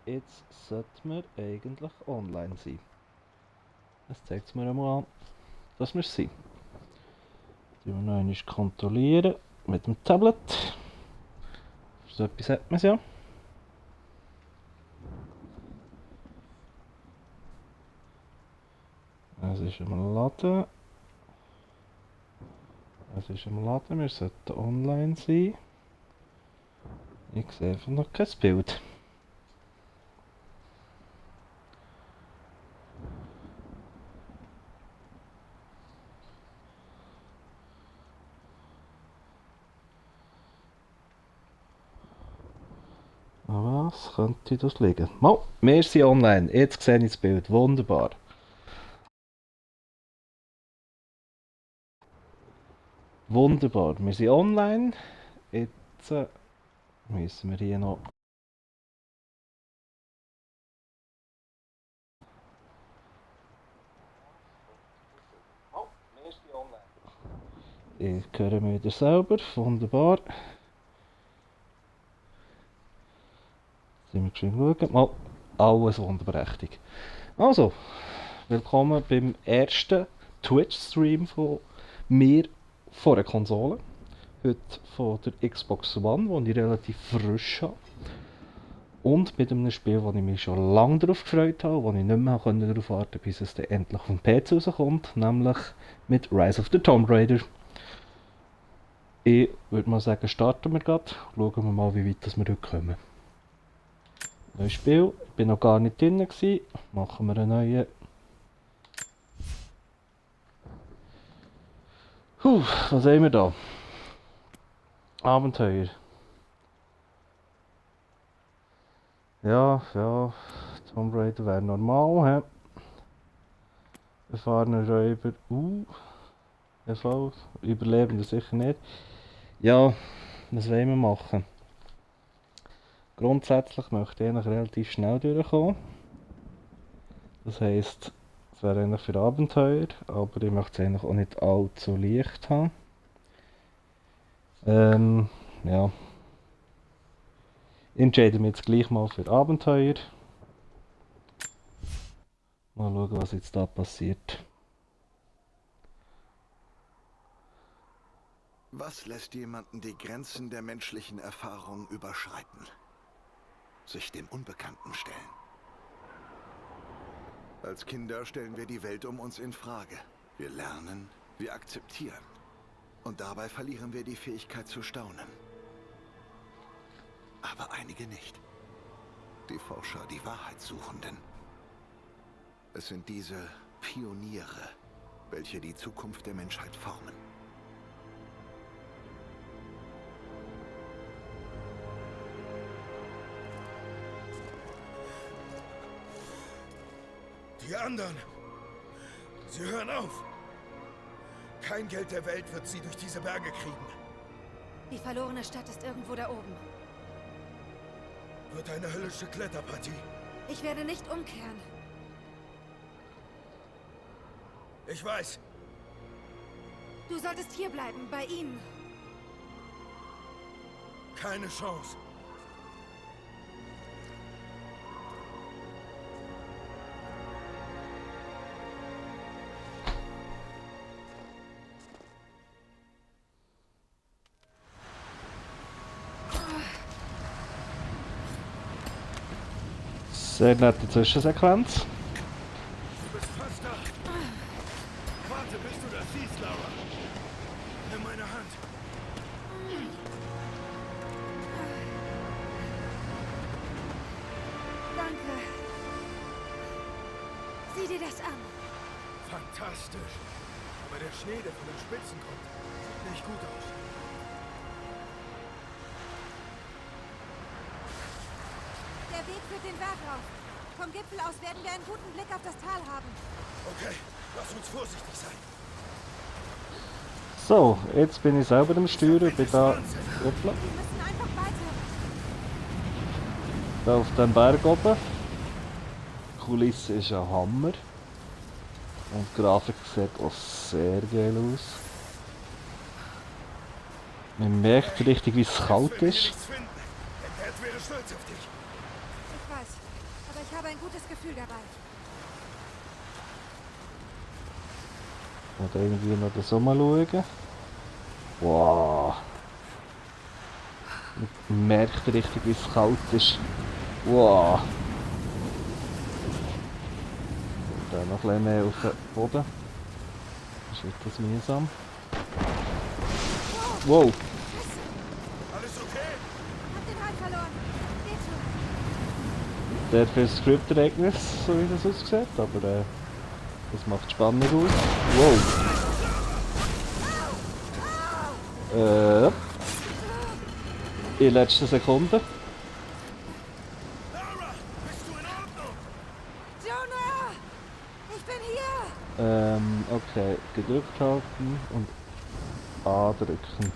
jetzt sollten wir eigentlich online sein. Das zeigt es mir einmal an, dass wir es sind. Die wir noch einmal kontrollieren mit dem Tablet. So etwas hat man es ja. Es ist am Laden. Es ist am Laden, wir sollten online sein. Ich sehe einfach noch kein Bild. An was könnte das liegen? Mal, wir sind online. Jetzt sehe ich das Bild. Wunderbar. Wunderbar. Wir sind online. Jetzt müssen wir hier noch. Ich höre mich wieder selber. Wunderbar. Sind wir geschwind schauen. Mal, alles wunderprächtig. Also, willkommen beim ersten Twitch-Stream von mir von einer Konsole. Heute von der Xbox One, die ich relativ frisch habe. Und mit einem Spiel, wo ich mich schon lange darauf gefreut habe, wo ich nicht mehr darauf warten konnte, bis es dann endlich vom PC rauskommt, nämlich mit Rise of the Tomb Raider. Ich würde mal sagen, starten wir gerade, schauen wir mal, wie weit wir heute kommen. Neues Spiel, ich war noch gar nicht drin, machen wir einen neuen. Was haben wir da? Abenteuer. Ja, Tomb Raider wäre normal, he? Erfahrener Räuber, Überlebende sicher nicht. Ja, was wollen wir machen? Grundsätzlich möchte ich eigentlich relativ schnell durchkommen. Das heisst, es wäre eigentlich für Abenteuer, aber ich möchte es eigentlich auch nicht allzu leicht haben. Ja. Ich entscheide mich jetzt gleich mal für Abenteuer. Mal schauen, was jetzt da passiert. Was lässt jemanden die Grenzen der menschlichen Erfahrung überschreiten? Sich dem Unbekannten stellen. Als Kinder stellen wir die Welt um uns in Frage. Wir lernen, wir akzeptieren. Und dabei verlieren wir die Fähigkeit zu staunen. Aber einige nicht. Die Forscher, die Wahrheitssuchenden. Es sind diese Pioniere, welche die Zukunft der Menschheit formen. Die anderen, sie hören auf. Kein Geld der Welt wird sie durch diese Berge kriegen. Die verlorene Stadt ist irgendwo da oben. Wird eine höllische Kletterpartie. Ich werde nicht umkehren. Ich weiß. Du solltest hier bleiben, bei ihnen. Keine Chance. Sehr nette Zwischensequenz. Du bist fast da. Warte, bis du das siehst, Laura. Nimm meine Hand. Danke. Sieh dir das an. Fantastisch. Aber der Schnee, der von den Spitzen kommt, sieht nicht gut aus. Der Weg führt den Berg rauf. Vom Gipfel aus werden wir einen guten Blick auf das Tal haben. Okay, lass uns vorsichtig sein. So, jetzt bin ich selber am Steuern, bin da, Wir müssen einfach weiter. da auf dem Berg oben. Die Kulisse ist ein Hammer. Und die Grafik sieht auch sehr geil aus. Man merkt richtig, wie es kalt ist. Nichts finden. Der Dad wäre stolz auf dich. Ich weiß. aber ich habe ein gutes Gefühl dabei. Oder irgendwie noch das mal schauen. Wow. Man merkt richtig, wie es kalt ist. Wow. Und dann noch ein bisschen mehr auf den Boden. Das ist etwas mühsam. Wow. Alles okay? Hab den Halt verloren. Geht schon. Der für das Script-Ereignis, so wie das aussieht, aber das macht Spannung aus. Wow. In letzter Sekunde. Lara, bist du in Ordnung? Jonah! Ich bin hier! Okay, gedrückt halten und A drücken.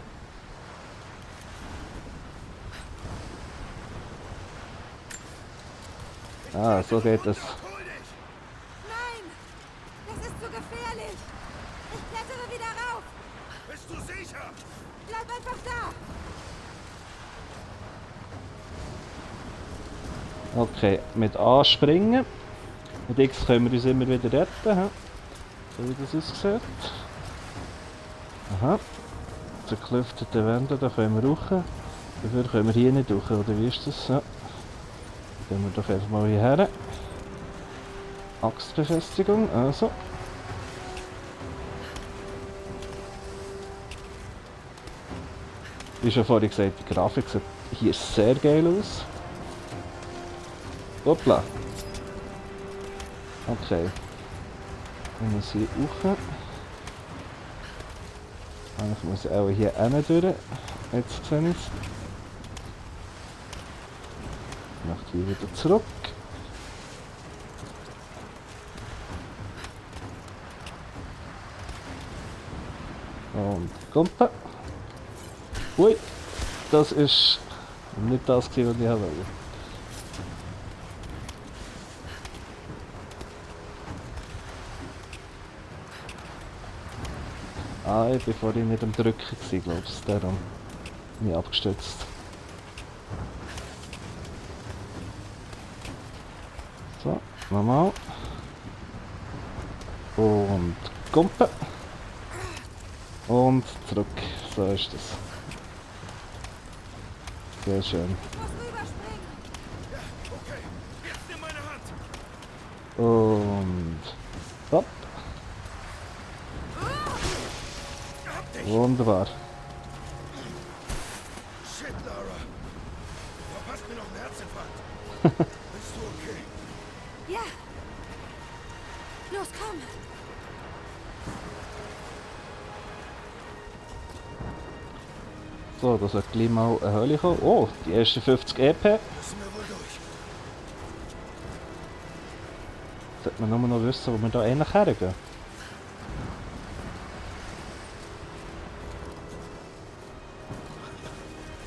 Ah, so geht es. Hol dich! Nein! Das ist zu gefährlich! Ich klettere wieder rauf! Bist du sicher? Bleib einfach da! Okay, mit A springen. Mit X können wir uns immer wieder retten. He? So wie das aussieht. Aha. Zu gelüfteten Wänden, da können wir rauf. Dafür können wir hier nicht rauf, oder wie ist das? Ja. Dann gehen wir doch einfach mal hierher. Axtbefestigung, also. Wie schon vorhin gesagt, die Grafik sieht hier sehr geil aus. Hoppla. Okay. Dann muss ich hier rauf. Eigentlich muss ich auch hier hinten durch. Jetzt sehe ich es. Ich mache hier wieder zurück. Und Kumpe. Ui, das ist nicht das, was ich wollte. Ah, ich bin vorhin nicht am Drücken gewesen, glaube ich, darum bin ich abgestürzt. So, nochmal. Und Kumpe. Und zurück. So ist das. Sehr schön. Ich muss rüberspringen! Ja, okay. Jetzt nimm meine Hand. Und hopp. Hab dich. Wunderbar. Shit, Lara. Du verpasst mir noch einen Herzinfarkt. Bist du okay? Ja! Los, komm! So, da sollte gleich mal eine Höhle kommen. Oh, die ersten 50 EP. Müssen wir wohl durch. Sollte man nur noch wissen, wo wir da eigentlich hergehen.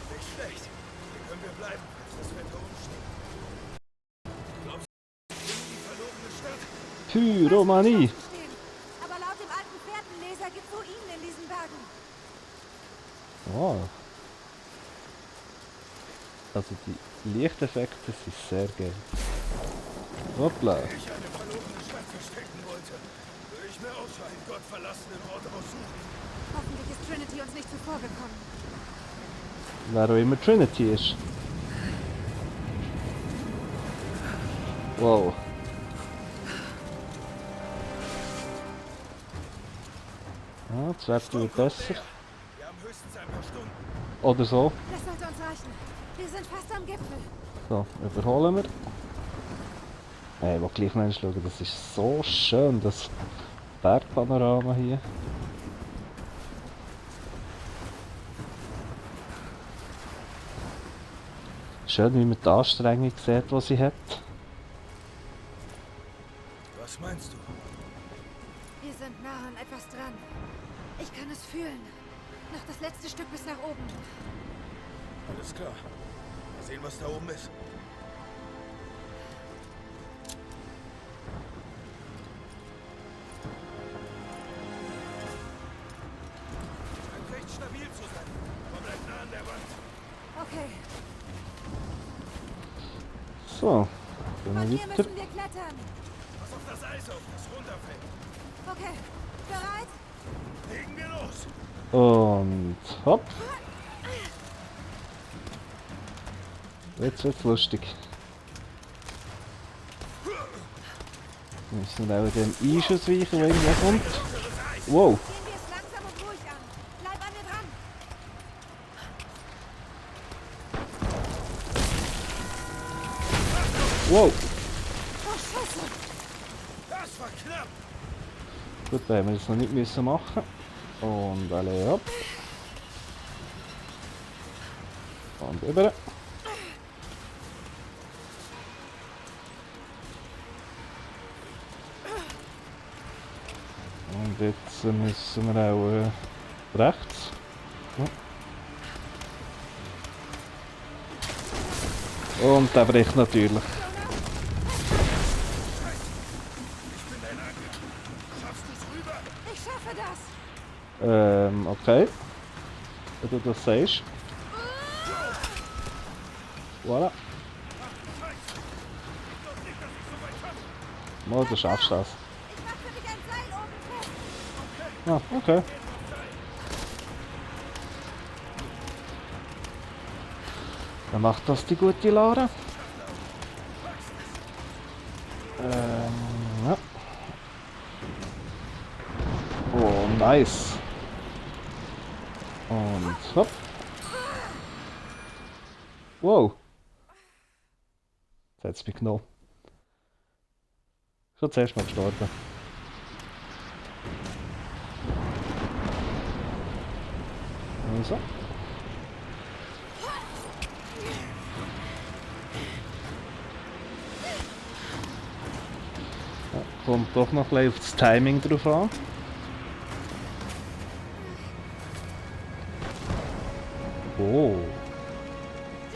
Nicht schlecht. Hier können wir bleiben, falls das Wetter umschlägt. Glaubst du, wir finden die verlorene Stadt? Pyromanie! Stehen. Aber laut dem alten Fährtenleser gibt's Ruinen in diesen Bergen. Oh. Also die Lichteffekte sind sehr geil. Hoppla. Wenn ich eine verlorene Stadt verstecken wollte, würde ich mir auch so einen gottverlassenen Ort aussuchen. Hoffentlich ist Trinity uns nicht zuvor gekommen. Wer auch immer Trinity ist. Wow. Ja, das Wetter wird besser. Wir haben höchstens ein paar Stunden. Oder so. Das sollte uns reichen. Wir sind fast am Gipfel. So, überholen wir. Hey, wo gleich mal schauen, das ist so schön, das Bergpanorama hier. Schön, wie man die Anstrengung sieht, die sie hat. Was meinst du? Wir sind nah an etwas dran. Ich kann es fühlen. Noch das letzte Stück bis nach oben. Alles klar. Mal sehen, was da oben ist. Scheint recht stabil zu sein. Aber bleib nah an der Wand. Okay, So, Gehen Von wir hier weiter. müssen wir klettern. Pass auf das Eis auf, das runterfällt. Okay, bereit? Legen wir los. Und hopp. Jetzt wird's lustig. Wir müssen auch dem Einschuss weichen, der irgendwo kommt. Wow. Gehen wir es langsam und ruhig an. Bleib an mir dran. Wow. Oh, Scheiße. Das war knapp. Gut, da haben wir das noch nicht müssen machen. Und alle ab. Und über. Und jetzt müssen wir auch rechts. Ja. Und der bricht natürlich. Ich bin dein Anker. Schaffst du's rüber? Ich schaffe das. Okay. Wenn du das sagst. Voilà. Mal, du schaffst das. Ich mach für dich ein Seil oben fest. Ah, okay. Dann macht das die gute Lara. Ja. Oh, nice. Und hopp. Wow. Jetzt hat es mich genommen. Schon zuerst mal gestorben. Also. Ja, kommt doch noch ein bisschen auf das Timing drauf an. Oh.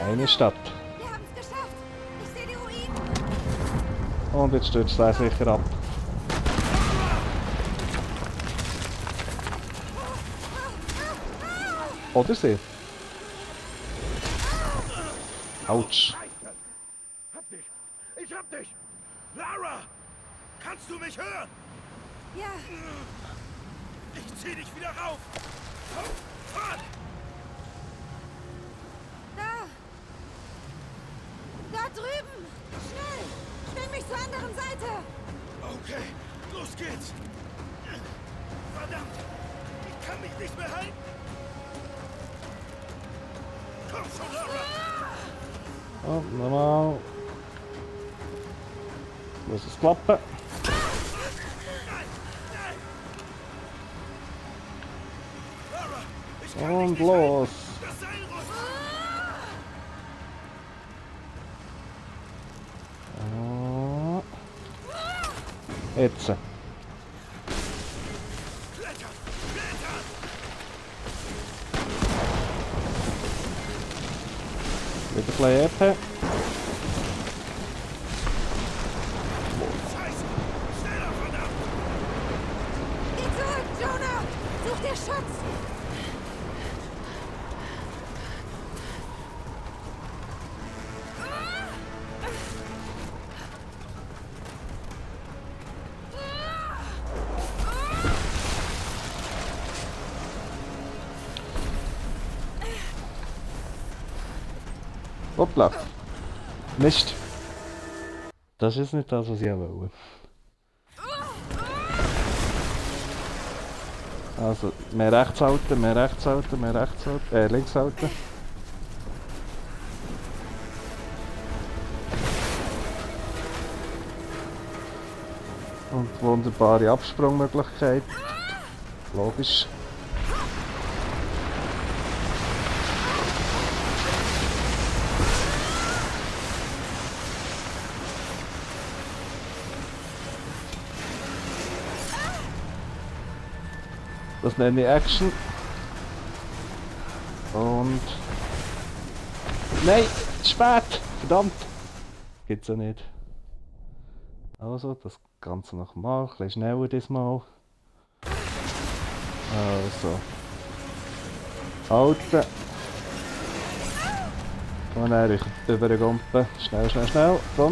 Eine Stadt. Wir haben es geschafft. Ich sehe die Ruinen. Und jetzt stürzt er sicher ab. Oder sie? Autsch. Ich hab dich. Lara, kannst du mich hören? Ja, Ich zieh dich wieder rauf. Fahr! da. Da drüben. Schnell. Schwing mich zur anderen Seite. Okay, los geht's. Verdammt, ich kann mich nicht mehr halten. Komm schon, Lara. Oh, normal. Muss es klappen. Nein, nein. Lara, ich kann Und dich nicht los. halten. Das Seil rutscht. Oh. Jetzt. Klettern, klettern. Wieder ein bisschen EP. Scheiße, schneller, verdammt. Geh zurück, Jonah. Such dir Schutz. Hoppla. Mist. Das ist nicht das, was ich wollte. Also, mehr rechts halten, mehr rechts halten, mehr rechts halten, links halten. Und wunderbare Absprungmöglichkeit. Logisch. Das nenne ich Action. Und... Nein! Zu spät! Verdammt! Gibt's ja nicht. Also, das Ganze nochmal. Ein bisschen schneller diesmal. Also. Halten. Und dann über den Gumpen. Schnell, schnell, schnell. Komm.